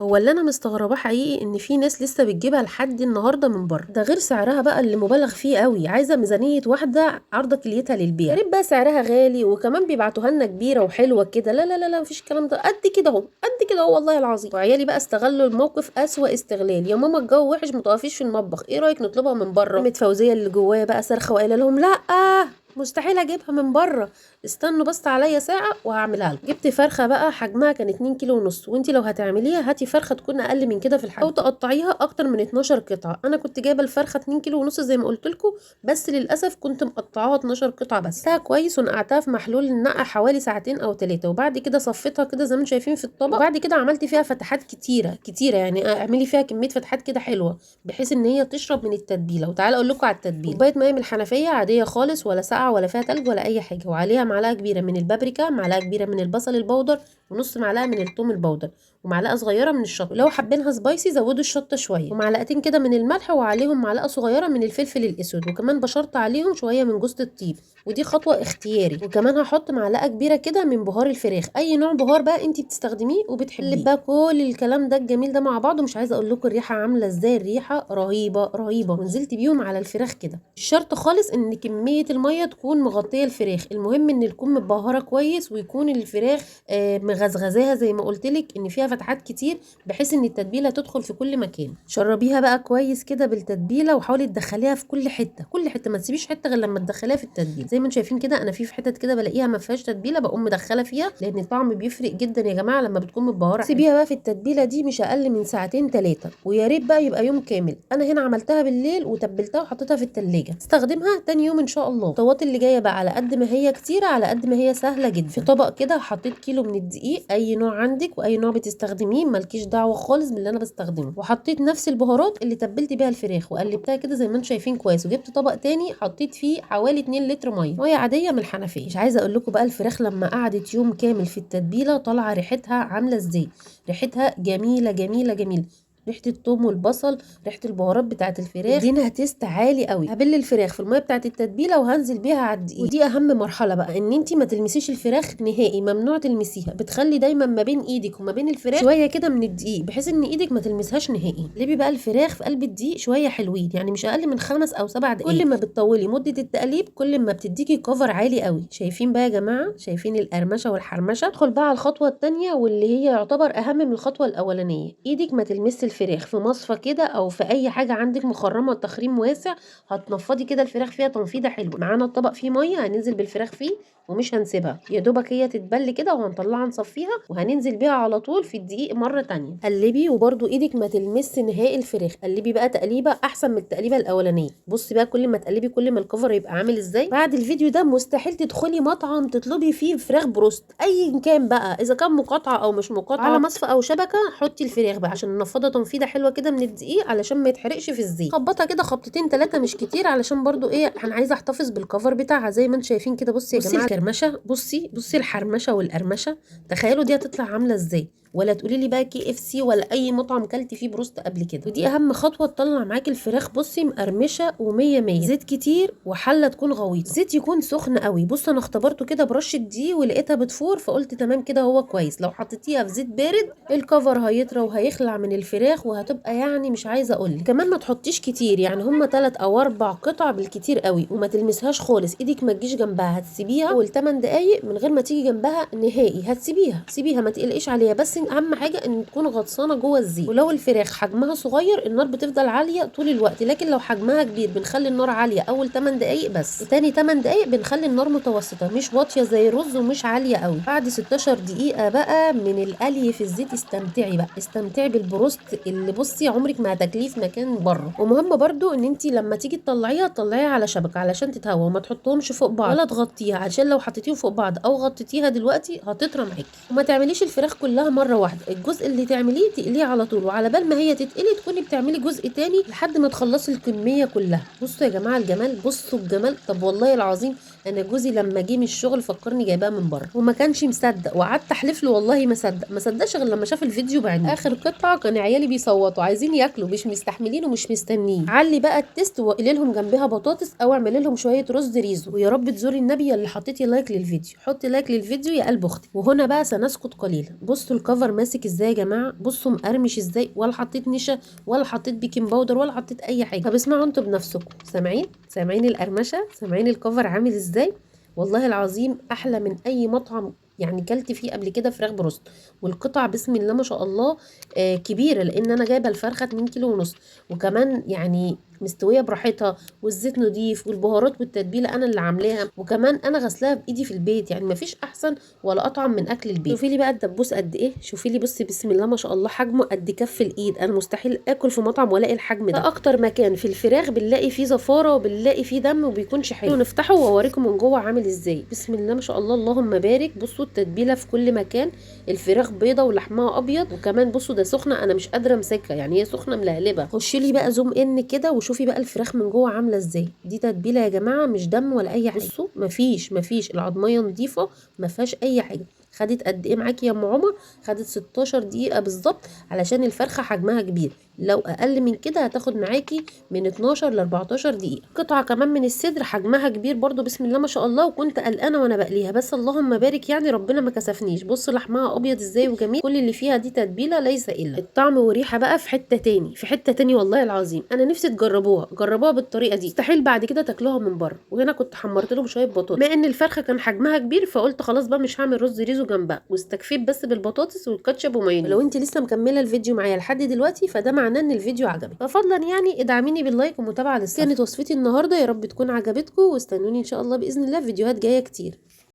هو اللي انا مستغرباه حقيقي ان في ناس لسه بتجيبها لحد النهارده من بره، ده غير سعرها بقى اللي مبالغ فيه قوي، عايزه ميزانية واحدة عارضه كليتها للبيع، يا ريت بقى سعرها غالي وكمان بيبعتوها لنا كبيرة وحلوه كده. لا لا لا لا، مفيش الكلام ده، قد كده اهو، قد كده اهو والله العظيم. وعيالي بقى استغلوا الموقف اسوأ استغلال، يا ماما الجو وحش ما تقفيش في المطبخ، ايه رايك نطلبها من بره؟ قامت فوزيه اللي جوايا بقى صرخة وقايله لهم لا مستحيل اجيبها من بره، استنوا بس عليا ساعة وهعملها لكم. جبت فرخة بقى حجمها كان 2 كيلو ونص، وانت لو هتعمليها هاتي فرخة تكون اقل من كده في الحجم او تقطعيها اكتر من 12 قطعه. انا كنت جايبه الفرخه 2 كيلو ونص زي ما قلت لكم، بس للاسف كنت مقطعاها 12 قطعه بس. غسلتها كويس ونقعتها في محلول النقع حوالي ساعتين او 3، وبعد كده صفيتها كده زي ما انتم شايفين في الطبق. وبعد كده عملت فيها فتحات كتيرة كتيرة، يعني اعملي فيها كمية فتحات كده حلوة بحيث ان هي تشرب من التتبيله. وتعالى اقول لكم على التتبيله. كوباية مية من الحنفية عادية خالص، ولا ساقعه ولا فيها تلج ولا اي حاجة، وعليها معلقه كبيرة من البابريكا، معلقه كبيرة من البصل ال powder، ونص معلقه من الثوم ال powder، ومعلقة صغيرة من الشطه، لو حابينها spicy زودوا الشطه شوية، ومعلقتين كده من الملح، وعليهم معلقه صغيرة من الفلفل الاسود، وكمان بشرت عليهم شوية من جوز الطيب، ودي خطوة اختياري. وكمان هحط معلقه كبيرة كده من بهار الفراخ، اي نوع بهار بقى انت بتستخدميه وبتحبيه. بقى كل الكلام ده الجميل ده مع بعضه، مش عايزه اقول لكم الريحة عامله ازاي، الريحة رهيبة رهيبة. ونزلت بيهم على الفراخ كده. مش شرط خالص ان كمية المية تكون مغطيه الفراخ، المهم ان تكون متبهره كويس، ويكون الفراخ مغزغزاها زي ما قلت لك ان فيها فتحات كتير، بحيث ان التتبيله تدخل في كل مكان. شربيها بقى كويس كده بالتتبيله، وحاولي تدخليها في كل حتة، كل حتة، ما تسيبيش حتة غير لما تدخليها في التتبيله. زي ما انتم شايفين كده انا في حتت كده بلاقيها ما فيهاش تتبيله بقوم مدخله فيها، لان الطعم بيفرق جدا يا جماعة لما بتكون متبهره. سيبيها بقى في التتبيله دي مش اقل من ساعتين 3، ويا ريت بقى يبقى يوم كامل. انا هنا عملتها بالليل وتبلتها وحطيتها في التلاجة، استخدمها تاني يوم ان شاء الله. الخطوات اللي جاية بقى على قد ما هي كتيرة على قد ما هي سهلة جدا. في طبق كده حطيت كيلو من الدقيق، اي نوع عندك واي نوع بتستخدميه مالكيش دعوه خالص باللي انا بستخدمه، وحطيت نفس البهارات اللي تبلت بيها الفراخ وقلبتها كده زي ما انتم شايفين كويس. وجبت طبق تاني حطيت فيه حوالي 2 لتر مية عادية من الحنفية. مش عايزه اقول لكم بقى الفراخ لما قعدت يوم كامل في التتبيله طالعه ريحتها عامله ازاي، ريحتها جميلة جميلة جميلة، ريحه الثوم والبصل، ريحه البهارات بتاعه الفراخ، ادينا taste عالي قوي. هبل الفراخ في المية بتاعه التتبيله وهنزل بيها على الدقيق. ودي اهم مرحلة بقى، ان انت ما تلمسيش الفراخ نهائي، ممنوع تلمسيها، بتخلي دايما ما بين ايدك وما بين الفراخ شوية كده من الدقيق، بحيث ان ايدك ما تلمسهاش نهائي. قلبي بقى الفراخ في قلب الدقيق شوية حلوين، يعني مش اقل من 5 او 7 دقائق. كل ما بتطولي مده التقليب كل ما بتديكي cover عالي قوي. شايفين بقى يا جماعة، شايفين القرمشه والحرمشه. ادخل بقى على الخطوة الثانية واللي هي يعتبر اهم من الخطوة الاولانية. ايدك ما تلمسي الفراخ في مصفى كده او في اي حاجة عندك مخرمة تخريم واسع، هتنفضي كده الفراخ فيها تنفيضه حلوة. معانا الطبق فيه مية هننزل بالفراخ فيه ومش هنسيبها، يا دوبك هي تتبل كده وهنطلعها نصفيها وهننزل بيها على طول في الدقيق مرة تانية. قلبي، وبرده ايدك ما تلمس نهائي الفراخ، قلبي بقى تقليبه احسن من التقليبه الاولانية. بصي بقى كل ما تقلبي كل ما ال cover يبقى عامل ازاي. بعد الفيديو ده مستحيل تدخلي مطعم تطلبي فيه فراخ بروست ايا كان بقى، اذا كان مقاطعه او مش مقاطعه، على مصفى او شبكة حطي الفراخ بقى عشان ننفضها تنفيضه حلوة كده من الدقيق علشان ما يتحرقش في الزيت. خبطها كده خبطتين 3 مش كتير، علشان برده ايه انا عايزه احتفظ بال cover بتاعها زي ما انتم شايفين كده. بصي يا جماعة الكرمشه، بصي بصي الحرمشه والقرمشه، تخيلوا دي هتطلع عامله ازاي. ولا تقولي لي بقى KFC ولا اي مطعم كلتي فيه بروست قبل كده. ودي اهم خطوة تطلع معاكي الفراخ بصي مقرمشه ومية مية. زيت كتير وحله تكون غويطه، زيت يكون سخن قوي. بص انا اختبرته كده برشه دي ولقيتها بتفور فقلت تمام كده هو كويس. لو حطيتيها في زيت بارد ال cover هيطرى وهيخلع من الفراخ وهتبقى يعني مش عايزه اقول. كمان ما تحطيش كتير، يعني هما 3 او 4 قطع بالكتير قوي، وما تلمسهاش خالص، ايدك ما تجيش جنبها. هتسيبيها اول 8 دقايق من غير ما تيجي جنبها نهائي، هتسيبيها سيبيها ما تقلقيش عليها، بس اهم حاجة ان تكون غطسانه جوه الزيت. ولو الفراخ حجمها صغير النار بتفضل عالية طول الوقت، لكن لو حجمها كبير بنخلي النار عالية اول 8 دقايق بس، وتاني 8 دقايق بنخلي النار متوسطه، مش واطية زي الرز ومش عالية قوي. بعد 16 دقيقة بقى من القلي في الزيت استمتعي بقى، استمتعي بالبروست اللي بصي عمرك ما هتاكليه في مكان بره. ومهم برده ان انت لما تيجي تطلعيها تطلعيها على شبكة علشان تتهوى، وما تحطهمش فوق بعض ولا تغطيها، عشان لو حطيتيهم فوق بعض او غطيتيها دلوقتي هتطرى معاكي. وما تعمليش الفراخ كلها مرة واحدة، الجزء اللي تعمليه تقليه على طول، وعلى بال ما هي تتقلي تكوني بتعملي جزء تاني لحد ما تخلصي الكمية كلها. بصوا يا جماعة الجمال، بصوا الجمال. طب والله العظيم انا جوزي لما جه من الشغل فكرني جايباها من بره وما كانش مصدق، وقعدت احلف له والله ما صدق، ما صدقش غير لما شاف الفيديو بعينيه. اخر قطعه كان عيالي بيصوتوا عايزين ياكلوا، مش مستحملين ومش مستنيين. علي بقى ال taste وقلي لهم جنبها بطاطس او اعملي لهم شوية رز ريزو. ويا رب تزوري النبي اللي حطيتي like للفيديو، حطي like للفيديو يا قلب اختي. وهنا بقى سنسكت قليلا. بصوا ال cover ماسك ازاي يا جماعة، بصوا مقرمش ازاي، ولا حطيت نشا ولا حطيت baking powder ولا حطيت اي حاجة. طب اسمعوا انتوا بنفسكم، سامعين؟ سامعين القرمشه؟ سامعين ال cover عامل ازاي؟ والله العظيم احلى من اي مطعم يعني كلت فيه قبل كده فراخ بروست. والقطع بسم الله ما شاء الله كبيرة، لان انا جايبه الفرخه 2.5 كيلو، وكمان يعني مستوية براحتها، والزيت نضيف، والبهارات والتتبيله انا اللي عاملاها، وكمان انا غسلاها بايدي في البيت، يعني مفيش احسن ولا اطعم من اكل البيت. شوفي لي بقى الدبوس قد ايه، شوفي لي بصي بسم الله ما شاء الله حجمه قد كف الايد. انا مستحيل اكل في مطعم والاقي الحجم ده. اكتر مكان في الفراخ بنلاقي فيه زفاره وبنلاقي فيه دم وبيكونش حلو. نفتحه واوريكم من جوه عامل ازاي. بسم الله ما شاء الله اللهم بارك. بصوا التتبيله في كل مكان، الفراخ بيضة ولحمها ابيض، وكمان بصوا ده سخنة انا مش قادرة امسكها، يعني هي سخنة ملهلبه. خشي لي بقى zoom in كده وشوفي بقى الفراخ من جوه عامله ازاي. دي تتبيله يا جماعة، مش دم ولا اي حاجة. بصوا مفيش العظميه نظيفة ما فيهاش اي حاجة. خدت قد ايه معاكي يا ام عمر؟ خدت 16 دقيقة بالظبط، علشان الفرخه حجمها كبير. لو اقل من كده هتاخد معاكي من 12 ل 14 دقيقة. قطعه كمان من الصدر حجمها كبير برضو بسم الله ما شاء الله، وكنت قلقانة وانا بقليها، بس اللهم بارك يعني ربنا ما كسفنيش. بصوا لحمها ابيض ازاي وجميل، كل اللي فيها دي تتبيله ليس الا. الطعم والريحه بقى في حتة تاني، في حتة تاني والله العظيم. انا نفسي تجربوها، جربوها بالطريقة دي، مستحيل بعد كده تاكلوها من بره. وهنا كنت حمرت لهم شوية بطاطس، بما ان الفرخه كان حجمها كبير فقلت خلاص بقى مش هعمل رز ريزو جنبها، واستكفيت بس بالبطاطس والكاتشب ومايونيز. لو انت لسه مكملة الفيديو معايا لحد دلوقتي فده معناه ان الفيديو عجبك، ففضلا يعني ادعميني بال like ومتابعة للصفحه. كانت وصفتي النهارده، يا رب تكون عجبتكم، واستنوني ان شاء الله باذن الله فيديوهات جاية كتير.